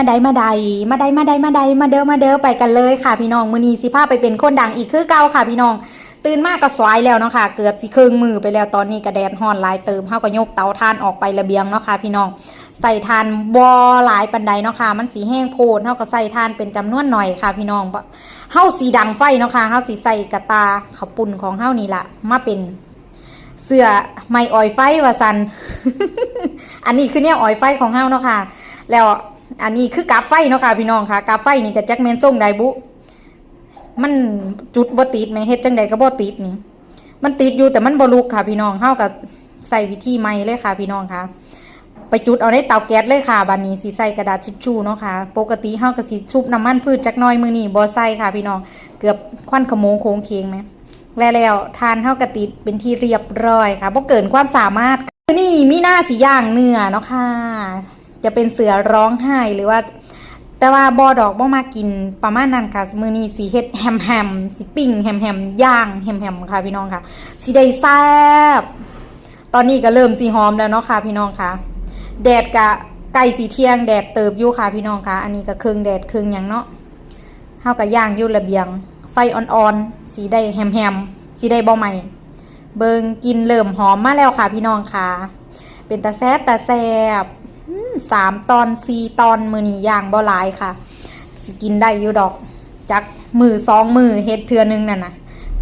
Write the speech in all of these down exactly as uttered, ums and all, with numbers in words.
มาได้มาได้มาได้มาได้มาได้มาเด้อมาเด้อไปกันเลยค่ะพี่น้อง มื้อนี้สิพาไปเป็นคนดังอีกคือเก่าค่ะพี่น้อง ตื่นมาก็สวยแล้วเนาะค่ะ เกือบสิครึ่งมื้อไปแล้ว ตอนนี้ก็แดดฮ้อนหลายเติบ เฮาก็ยกเตาถ่านออกไประเบียงเนาะค่ะพี่น้อง ใส่ถ่านบ่หลายปานใดเนาะค่ะ มันสิแฮงโพด เฮาก็ใส่ถ่านเป็นจำนวนหน่อยค่ะพี่น้อง เฮาสิดังไฟเนาะค่ะ เฮาสิใส่กะต่าข้าวปุ้นของเฮานี่ล่ะ มาเป็นเสื้อไม้ออยไฟว่าซั่น อันนี้คือแนวออยไฟของเฮาเนาะค่ะ แล้วอันนี้คือกาบไฟเนาะค่ะพี่น้องค่ะ กาบไฟนี่ก็จักแม่นทรงใดบุ มันจุดบ่ติดแหม เฮ็ดจั่งใดก็บ่ติดนี่ มันติดอยู่แต่มันบ่ลุกค่ะพี่น้อง เฮาก็ใส่วิธีใหม่เลยค่ะพี่น้องค่ะ ไปจุดเอาในเตาแก๊สเลยค่ะ บัดนี้สิใส่กระดาษทิชชู่เนาะค่ะ ปกติเฮาก็สิชุบน้ำมันพืชจักหน่อย มื้อนี้บ่ใส่ค่ะพี่น้อง เกือบควันขโมงโคงเคงแหม และแล้วถ่านเฮาก็ติดเป็นที่เรียบร้อยค่ะ บ่เกินความสามารถ มื้อนี้มีหน้าสิย่างเนื้อเนาะค่ะ จะเป็นเสือร้องไห้หรือว่า แต่ว่าบ่ดอก บ่มากินประมาณนั้นค่ะ มื้อนี้สิเฮ็ดแฮมๆ สิปิ้งแฮมๆ ย่างแฮมๆ ค่ะพี่น้องค่ะ สิได้แซ่บ ตอนนี้ก็เริ่มสิหอมแล้วเนาะค่ะพี่น้องค่ะ แดดก็ใกล้สิเที่ยง แดดเติบอยู่ค่ะพี่น้องค่ะ อันนี้ก็ครึ่งแดดครึ่งหยังเนาะ เฮาก็ย่างอยู่ระเบียง ไฟอ่อนๆ สิได้แฮมๆ สิได้บ่ไหม้ เบิ่งกลิ่นเริ่มหอมมาแล้วค่ะพี่น้องค่ะ เป็นตาแซ่บตาแซ่บ อืม สามตอนสี่ตอน มื้อนี้ย่างบ่หลายค่ะ สิกินได้อยู่ดอก จักมื้อสองมื้อเฮ็ดเทื่อหนึ่งนั่นน่ะ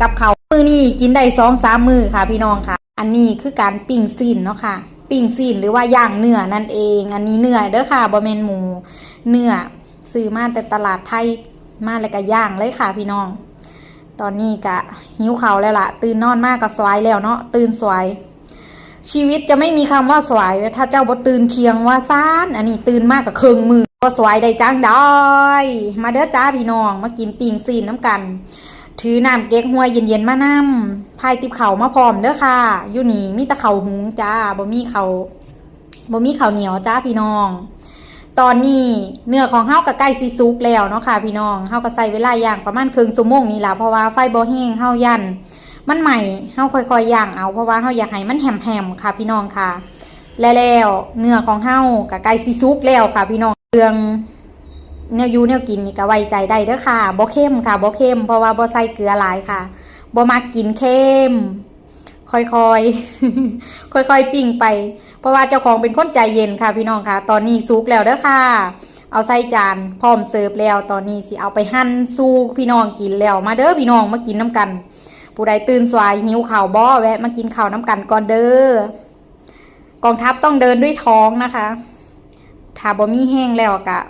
กับข้าวมื้อนี้กินได้สองสามมื้อค่ะพี่น้องค่ะ อันนี้คือการปิ้งซี้นเนาะค่ะ ปิ้งซี้นหรือว่าย่างเนื้อนั่นเอง อันนี้เนื้อเด้อค่ะ บ่แม่นหมู เนื้อ ซื้อมาแต่ตลาดไทย มาแล้วก็ย่างเลยค่ะพี่น้อง ตอนนี้ก็หิวข้าวแล้วล่ะ ตื่นนอนมาก็สวยแล้วเนาะ ตื่นสวย ชีวิตจะไม่มีคำว่าสวย ถ้าเจ้าบ่ตื่นเที่ยงว่าซ่าน อันนี้ตื่นมาก็ครึ่งมื้อ บ่สวยได้จั่งใด มาเด้อจ้าพี่น้อง มากินปิ้งซี้นนำกัน ถือน้ำเก๊กฮวยเย็นๆ มานำ พายติบข้าวมาพร้อมเด้อค่ะ อยู่นี่มีแต่ข้าวหุงจ้า บ่มีข้าว บ่มีข้าวเหนียวจ้าพี่น้อง ตอนนี้เนื้อของเฮาก็ใกล้สิสุกแล้วเนาะค่ะพี่น้อง เฮาก็ใช้เวลาย่างประมาณครึ่งชั่วโมงนี่ล่ะ เพราะว่าไฟบ่แฮง เฮาย้านมันไหม้ เฮาค่อยๆย่างเอา เพราะว่าเฮาอยากให้มันแฮมๆค่ะพี่น้องค่ะ และแล้วเนื้อของเฮาก็ใกล้สิสุกแล้วค่ะพี่น้อง เรื่องแนวอยู่แนวกินนี่ก็ไว้ใจได้เด้อค่ะ บ่เค็มค่ะ บ่เค็ม เพราะว่าบ่ใส่เกลือหลายค่ะ บ่มักกินเค็ม ค่อยๆ ค่อยๆปิ้งไป เพราะว่าเจ้าของเป็นคนใจเย็นค่ะพี่น้องค่ะ ตอนนี้สุกแล้วเด้อค่ะ เอาใส่จานพร้อมเสิร์ฟแล้ว ตอนนี้สิเอาไปหั่นสู่พี่น้องกินแล้ว มาเด้อพี่น้องมากินนำกัน ผู้ใดตื่นสวยหิวข้าวบ่ แวะมากินข้าวนำกันก่อนเด้อ กองทัพต้องเดินด้วยท้องนะคะ ถ้าบ่มีแฮงแล้วก็